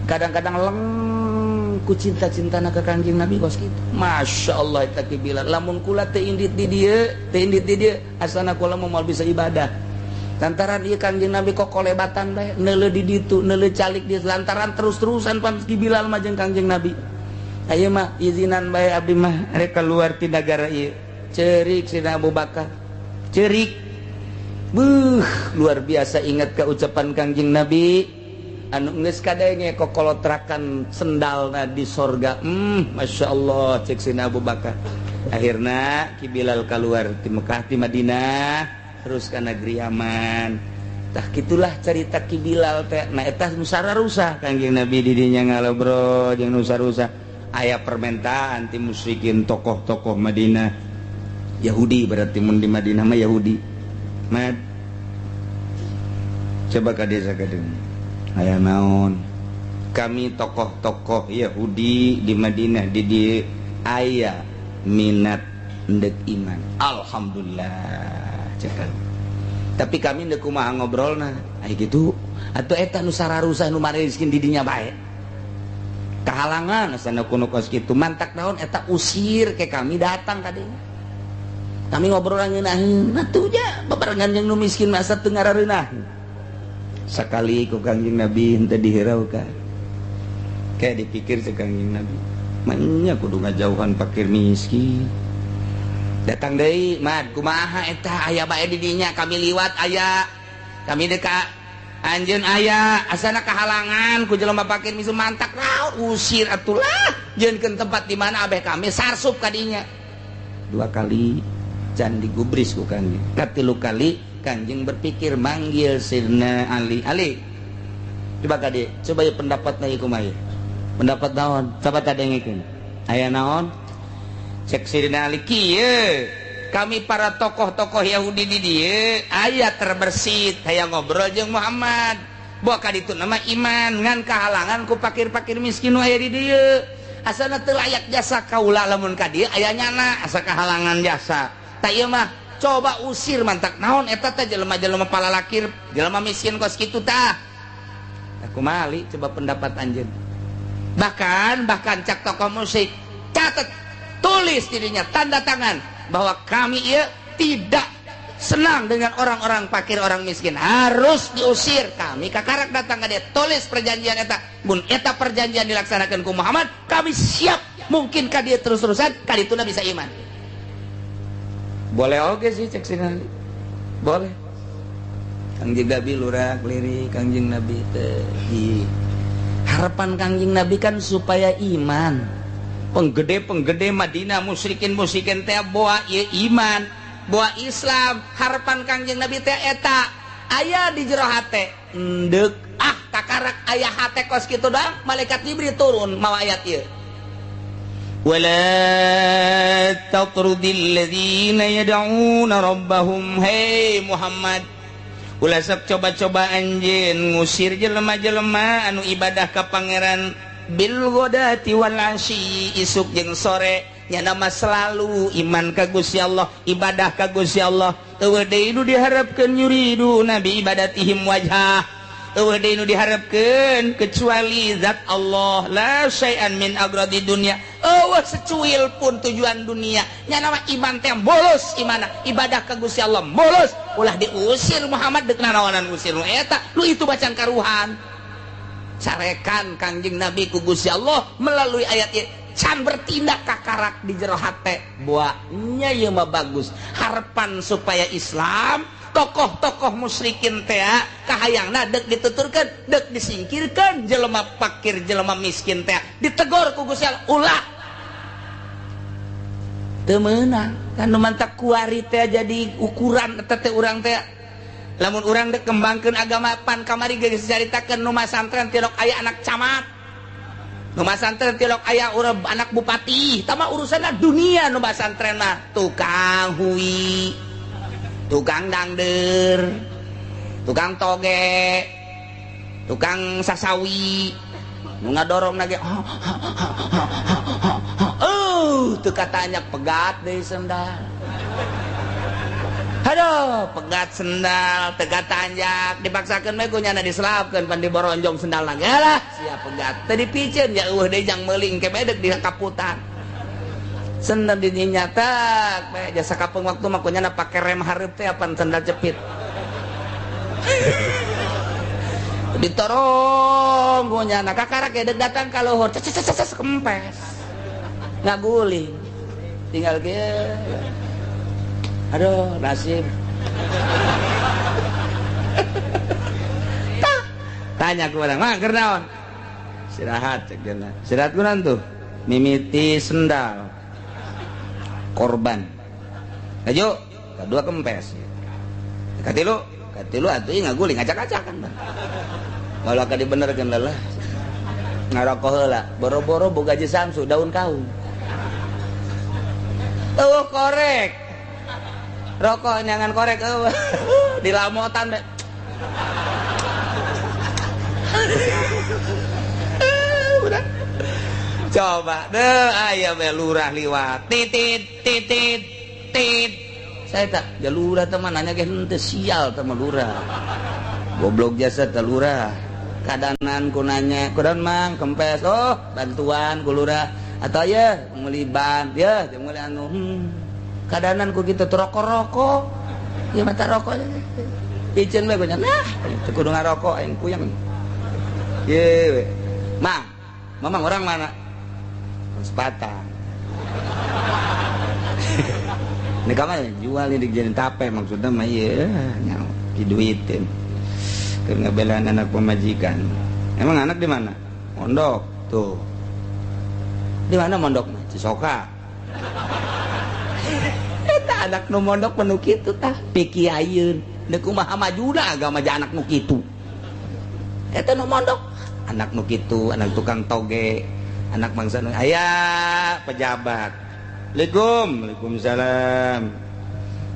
kadang-kadang leng ku cinta-cintana ka Kangjeng Nabi kos kitu. Masya Allah eta Ki Bilal. Lamun kula teu indit di dieu, teu indit di dieu, asana kula mah moal bisa ibadah. Lantaran ieu Kangjeng Nabi kok kolebatan bae, neuleuh di ditu, neuleuh calik di lantaran terus-terusan pan Ki Bilal mah jeung Kangjeng Nabi. Ayo mah izinan bae abdi mah rek keluar ti nagara ieu. Ceurik Sayyidina Abu Bakar. Ceurik. Beuh, luar biasa ingat ke ucapan Kangjeng Nabi anu geus kadenge kokolotrakan sendalna di sorga. Masya Allah cek Sayyidina Abu Bakar. Akhirna Ki Bilal keluar ti Mekah ti Madinah terus ka negeri Yaman. Tah kitulah cerita Ki Bilal teh. Nah eta nu sararusah Kangjeng Nabi di dinya ngalobrol jeung nu sarusah. Aya permintaan ti musyrikin tokoh-tokoh Madinah. Yahudi berarti mun di Madinah mah Yahudi. Mad. Coba ka desa ka deung. Aya naon? Kami tokoh-tokoh Yahudi di Madinah di dieu aya minat ndek iman. Alhamdulillah cekal. Tapi kami ndek kumaha ngobrolna? Aya kitu. Atuh eta nu sararusah nu mariskin di dinya bae. Kahalangan asana kuno kos kitu mantak naon eta usir ke kami datang kadinya. Kami ngobrol ngeunaheun atuh nya babarengan jeung nu miskin masa teu ngarareunah. Sakali ku Kangjeng Nabi henteu dihiraukan. Kayak dipikir cek Kangjeng Nabi, manya kudu ngajauhan fakir miskin. Datang deui, mad kumaha eta aya bae di dinya kami liwat aya. Kami deka anjeun aya asana kahalangan ku jelema fakir miskin mantak naon usir atulah jieunkeun tempat di mana abeh kami sarsup ka dinya. Dua kali can digubris ku Kangjeng. Katilu kali Kangjeng berpikir manggil Sayyidina Ali. Ali, coba kadi, coba ya pendapatna ieu kumaha. Pendapat naon? Coba tadengekeun. Aya naon? Cek Sayyidina Ali kieu. Kami para tokoh-tokoh Yahudi di dieu aya terbersit hayang ngobrol jeung Muhammad. Boa ka ditu nama iman ngan kahalangan ku pakir-pakir miskin nu aya di dieu. Asana teu layak jasa kaula lamun ka dieu aya nyana asa kahalangan jasa. Tah ieu mah coba usir mantak naon eta teh jelema-jelema palalakir, jelema miskin kos kitu tah. Aku mali coba pendapat anjeun. Bahkan bahkan cak tokoh musyrik catat tulis dirinya tanda tangan bahwa kami ieu tidak senang dengan orang-orang fakir, orang miskin, harus diusir. Kami kakarak datang ka dia, tulis perjanjian eta. Mun eta perjanjian dilaksanakan ku Muhammad, kami siap. Mungkin ka dia terus-terusan ka dituna bisa iman. Boleh oke sih cek sini. Boleh. Kangjeng Nabi lurah lirik Kangjeng Nabi teh. Harapan Kangjeng Nabi kan supaya iman. Penggede-penggede Madinah musyrikin-musyrikin teh boa ieu iman, boa Islam. Harapan Kangjeng Nabi teh eta aya di jero hate. Endek ah kakarak aya hate kos kitu doang, malaikat Jibril turun mawa ayat ieu. Wala tatrudil ladzina yad'una rabbahum. Hey Muhammad, ulah sok coba-coba anjeun ngusir jelema-jelema anu ibadah ka pangeran bil ghadati wal asyi, isuk jeung sore. Nya nama selalu iman ka Gusti Allah, ibadah ka Gusti Allah. Eueuh deui nu diharapkeun yuridu nabi ibadatihim wajhah. Eueuh deui nu diharapkeun kecuali zat Allah, la syai'an min agradi dunya. Eueuh secuil pun tujuan dunia. Nya nama iman teh mulus imana, ibadah ka Gusti Allah mulus. Ulah diusir Muhammad deuk nanaonan ngusir nu eta, lu itu bacan karuhan. Carekan Kangjeng Nabi ku Gusti Allah melalui ayat ieu can bertindak kakarak di jero hate. Buahnya ieu mah bagus. Harapan supaya Islam tokoh-tokoh musyrikin teh kahayangna deuk dituturkeun, deuk disingkirkeun jelema fakir, jelema miskin teh ditegor ku Gusti Allah ulah. Teu meunang kan nu mantak kuari teh jadi ukuran eta teh urang teh. Lamun urang dek kembangkeun agama pan kamari geus dicaritakeun nu masantren tilok aya anak camat, nu masantren tilok aya urang anak bupati, tama urusanna dunia. Nu masantren mah tukang hui, tukang dangder, tukang toge, tukang sasawi, nu ngadorong lagi. Oh, teu katanya pegat deui sendal. Aduh, pegat sendal, tegat tanjak, dipaksakeun we ku nyana diselapkeun pan diboronjong sendal lagi. Alah, sia pegat. Teu dipiceun ya eueuh deui jang meuling ke bedeg di kaputan. Sendal di nyatak, bae jasa kapeung waktu mah ku nyana pake rem hareup teh apan sendal jepit. Ditorong ku nyana kakarak ge datang ka luhur, ces kempes. Ngaguling. Tinggal kieu. Aduh, nasib. Tanya ku urang, "Mang, keur naon?" Istirahat cek dina. Istirahat kunaon tuh? Mimiti sendal. Korban. Laju, kadua kempes. Katilu, katilu atuh ngaguling acak-acakan. Kalau ka dibenerkeun lelah. Ngarokok heula, boro-boro boga je samsu daun kaung. Eueuh korek. Rokok nyangan korek eueuh. Dilamotan be. Udah. Coba deh aya we lurah liwat. Titit titit tit. Saya tak ya lurah teman nanya ge henteu sial teh mah lurah. Goblok jasa teh lurah. Kadanan ku nanya, "Kudaon Mang kempes?" "Oh, bantuan ku lurah." Atau ya meuli ban, ya meuli anu. Kadanan ku gitu rokok-rokok. Ya mata rokok. Piceun we nya. Nah, teu kudu ngarokok aing puyeng. Ye we. Mang, mamang orang mana? Sepatang. Ini kamar jual ini dijadiin tape maksudnya mah ieu nya diduitin. Keur ngabelaan anak pemajikan. Emang anak di mana? Mondok tuh. Di mana mondok mah? Cisoka. Eta anak nu mondok menu kitu tah pikiayeun. Deuk kumaha majuna agama ja anak nu kitu. Eta nu mondok anak nu kitu, anak tukang toge, anak bangsa nu aya pejabat. Assalamualaikum, waalaikumsalam.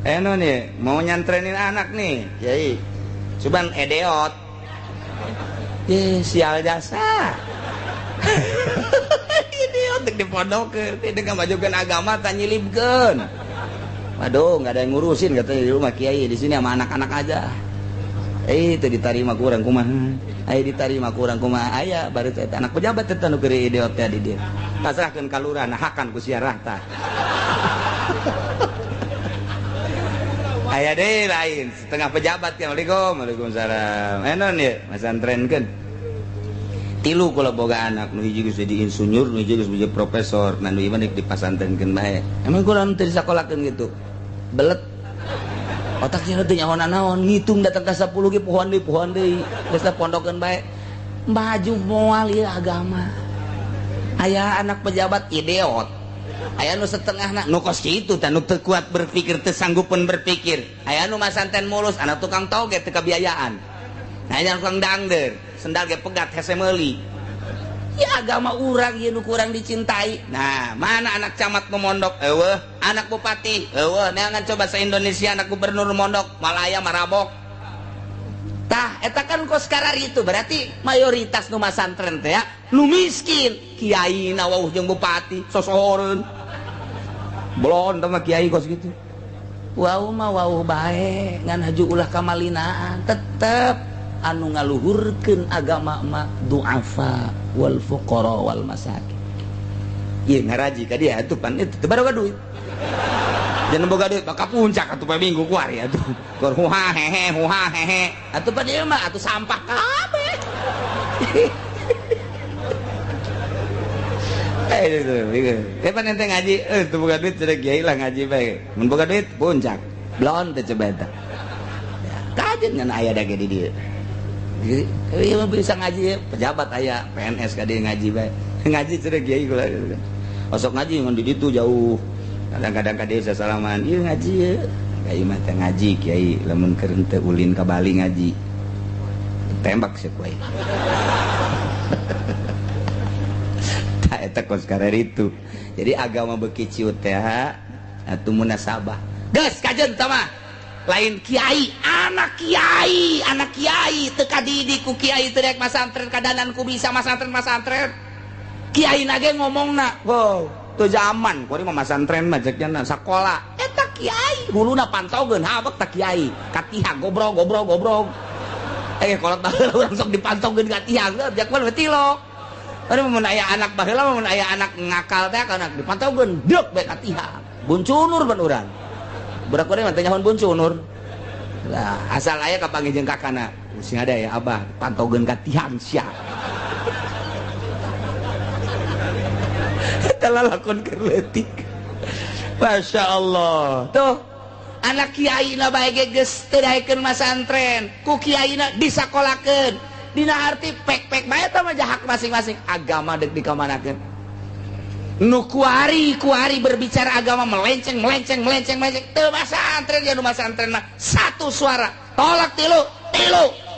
Eno nih, mau nyantrenin anak nih, kiai. Cuman edeot. Ye, sial jasa. Idiot dek dipondokeun, teh deuk ngamajukeun agama tah nyilibkeun. Waduh, nggak ada yang ngurusin katanya di rumah kiai, di sini sama anak-anak aja. Itu ditarima kurang kumaha. Aya ditarima kurang kumaha. Aya baru teh anak pejabat teh nu keur idiot teh di dieu. Pasrahkeun ka lurah nah hakan ku siarah tah. Aya deui lain setengah pejabat ya. Assalamualaikum. Waalaikumsalam. Enon ye masantrenkeun. Tilu kula boga anak nu hiji geus jadi insinyur, nu hiji geus jadi profesor, nah nu ieu mah dipasantrenkeun bae. Emang kurang teu disakolakeun gitu. Belet. Otaknya teu nyaho naon, ngitung datang ka 10 ge pohoan deui. Geus teh pondokeun bae. Maju moal ieu agama. Aya anak pejabat idiot. Aya nu setengahna nu kos kitu tah nu teu kuat berpikir, teu sanggupeun berpikir. Aya nu masanten mulus, anak tukang toge teu kabiayaan. Aya tukang dangder, sendal ge pegat hese meuli. Ya agama urang ieu nu kurang dicintai. Nah, mana anak camat nu mondok? Eueuh, anak bupati, eueuh, neangan coba se-Indonesia anak gubernur mondok, Malaya marabok. Tah, eta kan kos karari itu berarti mayoritas nu masantren teh ya, nu miskin, kiai na wauh jeung bupati, sosohoreun. Belon teh mah kiai kos kitu. Wau mah wauh bae, ngan haju ulah kamalinaan, tetep anu ngaluhurkeun agama mah du'afa wal fuqara wal masakin. Ieu ngaraji ka dia atuh pan itu teu baroga duit. Jangan boga duit ka puncak atuh poe minggu kuari atuh. Keur huha hehe huha hehe. Atuh pan ieu mah atuh sampah kabeh. Eh pan ente ngaji teu boga duit cenah kiai lah ngaji bae. Mun boga duit puncak. Blon teh coba eta. Kajen ngan aya da ge di dieu. Ieu bisa ngaji pejabat aya PNS ka dieu ngaji bae. Ngaji cenah kiai kula. Osok ngaji ngan di ditu jauh. Kadang-kadang ka dieu sasalaman, ieu ngaji ye. Kiai mah teh ngaji kiai lamun keur henteu ulin ka Bali ngaji. Tembak sia ku aing. Tah eta kos kararitu. Jadi agama beuki ciut teh atuh munasabah. Geus kajeun tah mah. Lain kiai, anak kiai teu kadidik ku kiai teu rek masantren kadanan ku bisa masantren. Kiai na ge ngomongna, wow, teu zaman kuari mah masantren mah cek nya sakola. Eta kiai huluna pantaukeun habek ta kiai, ka tihang gobrog. Kolot baheula urang sok dipantaukeun ka tihang, jak mah tilok. Ari mun aya anak baheula mun aya anak ngakal teh anak dipantaukeun deuk bae ka tihang. Buncunur ban urang. Budak urang mah teu nyahoan buncunur. Lah, asal aya kapanggih jeung kakana. Sing ada ya abah pantaukeun ka tihang sia. Eta lalakon keur leutik. Masya Allah. Tuh, anak kiai na bae ge geus teu daekeun masantren, ku kiai na disakolakeun. Dina arti pek-pek bae eta mah hak masing-masing. Agama deuk dikamanakeun. Nu kuari berbicara agama melenceng teu masantren ya nu masantren mah satu suara tolak tilu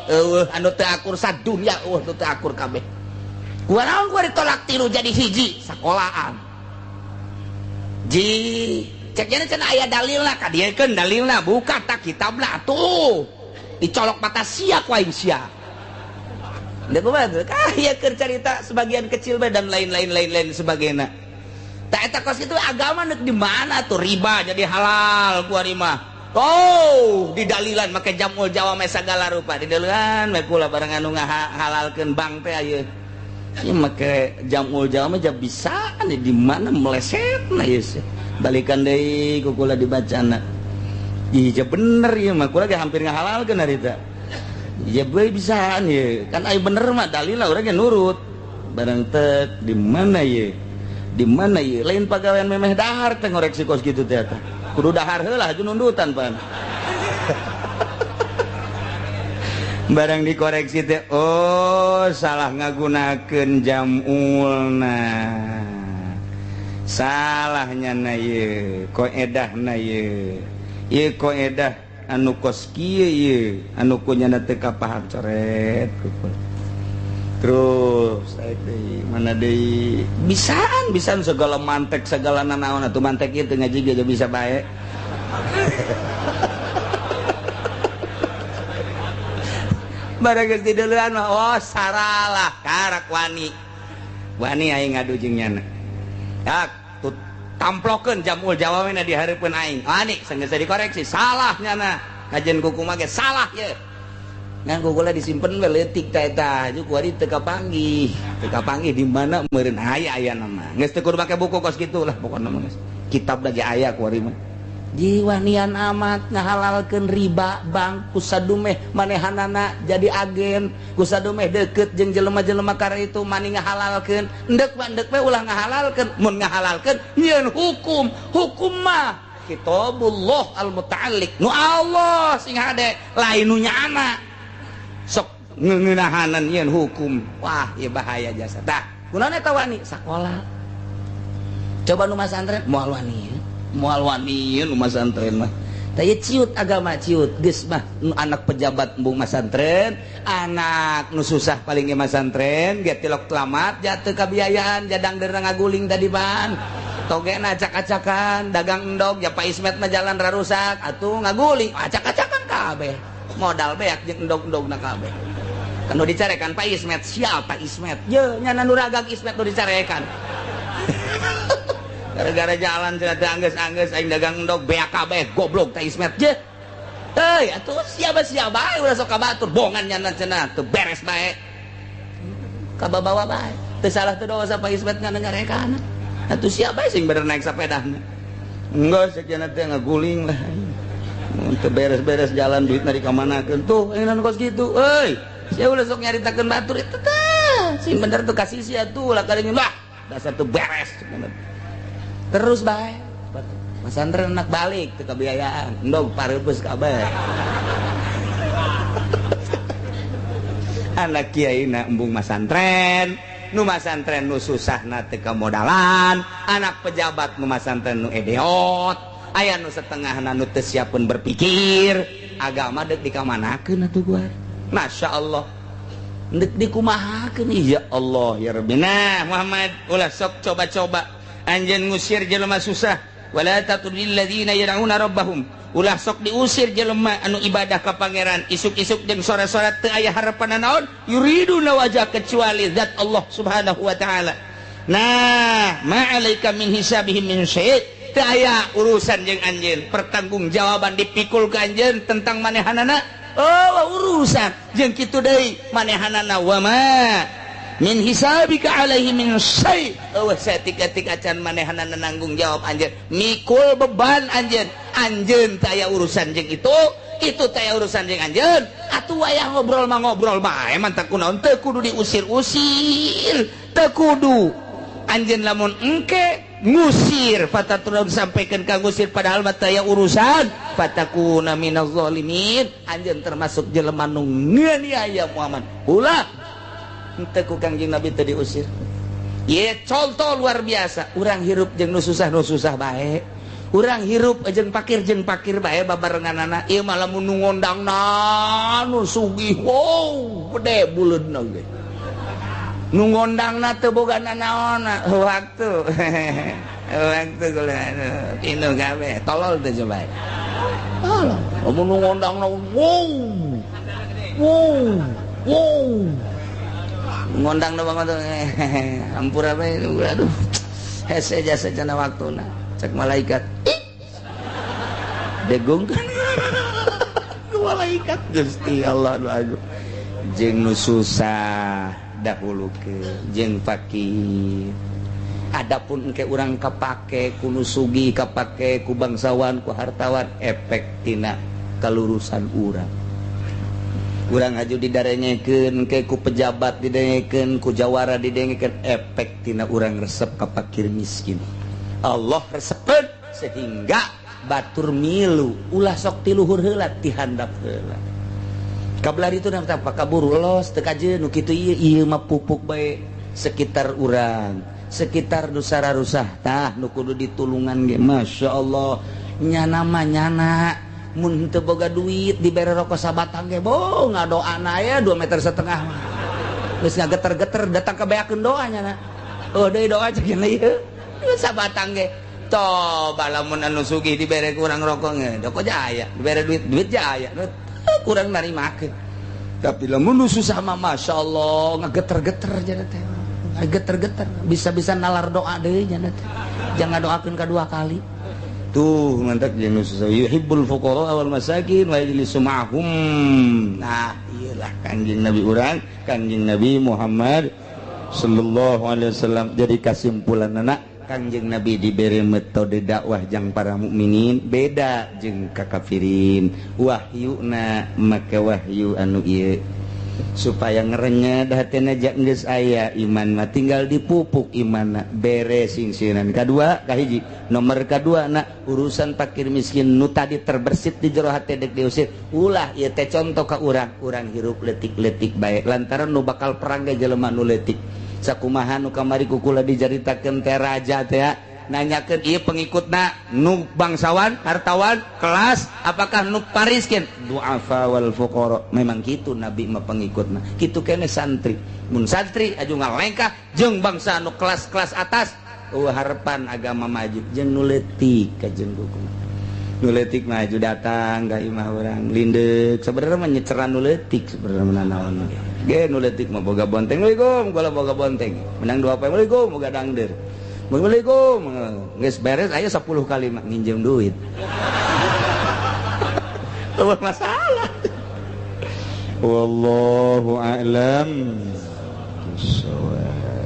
eueuh anu teu akur sadunya eueuh nu teu akur kabeh. Kuanaon kuari tolak tilu jadi hiji sakolaan. Ji cek nya cenah aya dalilna kadiekeun dalilna buka tak kitabna atuh dicolok mata sia ku aing sia. Da kumaha tah ieu keur carita sebagian kecil bae dan lain-lain sebagainya. Tak eta kos itu agama nek di mana tuh riba jadi halal kuari mah. Oh, didalilan make jamul jawame sagala rupa didalilan we kula barang anu ngahalalkeun bank teh ieu. Ieu make jamul jawame ja bisa di mana melesetna ieu sih. Balikan deui ku kula dibacana. Ih, ja bener ieu mah kula ge hampir ngahalalkeun harita. Ya bae bisaan ieu. Kan aya bener mah dalilna urang ge nurut. Barang tek di mana ieu? Di mana ieu? Lain pagawean memeh dahar teh ngoreksi kos kitu teh eta. Kudu dahar heula aju nundutan pan. Barang dikoreksi teh oh salah ngagunakeun jamulna. Salahnya na ieu, koedahna ieu. Ieu koedah anu kos kieu ieu, anu kunyana teu kapaham coret kukul. Terus deui mana deui bisaan segala mantek segala nanaon atuh mantek ieu teu ngaji ge bisa bae. Barang geus dideulean mah oh saralah karak wani. Wani aing ngadu jeung nyana. Yak tut tamplokeun jamul jawamena di hareupeun aing. Wani sanggeus dikoreksi salah nyana. Kajian kuku mah ge salah ye. Ngan ku kula disimpen we leutik ta eta ju kuari teu kapanggih. Teu kapanggih di mana meureun aya aya nama. Geus teu kudu make buku kos kitu lah pokona mah geus. Kitab lagi aya kuari mah. Jiwanian amat ngahalalkeun riba bank kusadumeh manehanana jadi agen kusadumeh deket jeung jelema-jelema kar itu mani ngahalalkeun endek mah endek we ulah ngahalalkeun mun ngahalalkeun nyieun hukum hukum mah kitabullah al-muta'alliq nu Allah sing hade lain nu nyaana sok ngeunahanan nyieun hukum wah ieu bahaya jasa tah kunaon eta wani sakola coba nu masantren moal wani moal wani nu masantren mah tah ieu ciut agama ciut geus mah anak pejabat embung masantren anak nu susah paling ge masantren ge tilok telamat jatuh kabiayaan jadang derna ngaguling tadi ban togena acak-acakan dagang endog ya Pak Ismet mah jalan rarusak atuh ngaguling acak-acakan kabeh modal beak jeung endog-endogna kabeh kan nu dicarekan Pak Ismet siapa Ismet ye nya nu ragag Ismet nu dicarekan gara-gara jalan cenah teu anggeus-anggeus aing dagang endog beak kabeh goblok teh Ismet je euy atuh siapa-siapa bae ulah sok ka batur bongan nyana cenah teu beres bae kababawa bae teu salah teu dosa Pak Ismet ngana nyarekan atuh siapa sing bener naik sepedana enggak sekian teh ngaguling lah mun teu beres-beres jalan duitna dikamanakeun tuh ayeuna kos kitu euy sia ulah sok nyaritakeun batur eta teh sing bener tuh kasih sia tuh lah kalinya lah dasar teu beres terus bae masantren anak balik teu kabiayaan endog pareupeuh kabeh anak kiai na embung masantren nu masantren nu susahna teu kamodalan anak pejabat nu masantren nu edeot aya nu setengahna nu teu siapeun berpikir agama deuk dikamanakeun atuh gua Masya Allah deuk dikumahakeun ya Allah ya Rabbi nah Muhammad ulah sok coba-coba anjeun ngusir jelema susah wala tatrudil ladzina yad'una rabbahum ulah sok diusir jelema anu ibadah ka pangeran isuk-isuk jeung sore-sore teu aya harapan naon yuriduna wajah kecuali zat Allah Subhanahu wa taala nah ma alaika min hisabihim min syai' teu aya urusan jeung anjeun pertanggungjawaban dipikul ka anjeun tentang manehanana oh urusan jeung kitu deui manehanana wa ma min hisabika alaihi min syai' eueuh saetik-etik acan manehanana nanggung jawab anjeun mikul beban anjeun anjeun teu aya urusan jeung itu teu aya urusan jeung anjeun atuh wayah ngobrol mah ngobrol bae mantap kunaon teu kudu diusir-usir teu kudu anjeun lamun engke ngusir fataturun sampaikan ka ngusir padahal mah teu aya urusan fatakuna minaz zalimin anjeun termasuk jelema nu nganiaya Muhammad ulah teu ku Kangjeng Nabi teu diusir. Ye contoh luar biasa urang hirup jeung nu susah bae urang hirup jeung pakir bae babarenganana ieu mah lamun nu ngondangna nu sugih wow gede buleudna ge nu ngondangna teu boga nanaonna waktu waktu kula inu gawe tolol teh coba tolol lamun nu ngondangna wow wow wow ngondang na banget ampura bae aduh hese jasa cenah waktuna cek malaikat degung ku malaikat Gusti Allah nu agung jeung nu susah dahulukeun jeung fakir adapun engke urang kapake ku nu sugih kapake ku bangsawan ku hartawan efek tina kalurusan urang urang aju didarengekeun ke ku pejabat didengekeun ku jawara didengekeun efek tina urang resep ka fakir miskin Allah resepeun sehingga batur milu ulah sok ti luhur heula ti handap heula kabelah ditu na tah kaburu los teu kajeun nu kitu ieu ieu mah pupuk bae sekitar urang sekitar nu sararusah tah nu kudu ditulungan ge masyaallah nyana mah nyana mun teu boga duit dibere rokok sabatang ge bo ngadoana aya 2,5 meter mah geus ngageter-geter datang ka beakeun doa nya oh deui doa cek ieu sabatang ge coba lamun anu sugih dibere kurang rokok ge rokok jaya dibere duit duit jaya kurang narimakeun tapi lamun nu susah mah masyaallah ngageter-geter nya teh ngageter-geter bisa-bisa nalar doa deui nya teh jangan doakeun kadua kali. Tuh mantak jeung nu susah yuhibbul fuqara wal masakin wa yajlisu ma'hum. Nah, iyalah Kangjeng Nabi urang, Kangjeng Nabi Muhammad sallallahu alaihi wasallam. Jadi kasimpulanna, Kangjeng Nabi diberi metode dakwah jang para mukminin beda jeung kakafirin. Wahyuna make wahyu anu ieu supaya ngerenyet hatena geus aya iman mah tinggal dipupuk imanna, beres singsieunan. Kadua, kahiji nomor kadua na urusan fakir miskin nu tadi terbersit di jero hate dek diusir ulah. Ieu teh contoh ka urang, urang hirup letik-letik bae lantaran nu bakal perang ge jelema nu letik. Sakumaha nu kamari ku kula dicaritakeun teh, raja teh nanyakeun ieu pengikutna nu bangsawan, hartawan, kelas, apakah nu pariskin? Du'afa wal fuqara. Memang gitu Nabi mah pengikutna. Kitu kene santri. Mun santri aju ngalengkah jeung bangsa nu kelas-kelas atas, oh, harapan agama maju. Jeung nu leutik kajeng kumaha? Nu leutik maju datang ka imah urang lindek. Sebenarnya mah nyeceran nu leutik sebenarnya mah naon. Ge nu leutik mah boga bonteng, "Assalamualaikum," kula boga bonteng. Menang dua poe, "Assalamualaikum," boga dangder. "Assalamualaikum." Geus beres aya 10 kali mah nginjem duit. Eueuh masalah. Wallahu a'lam. Bissawab.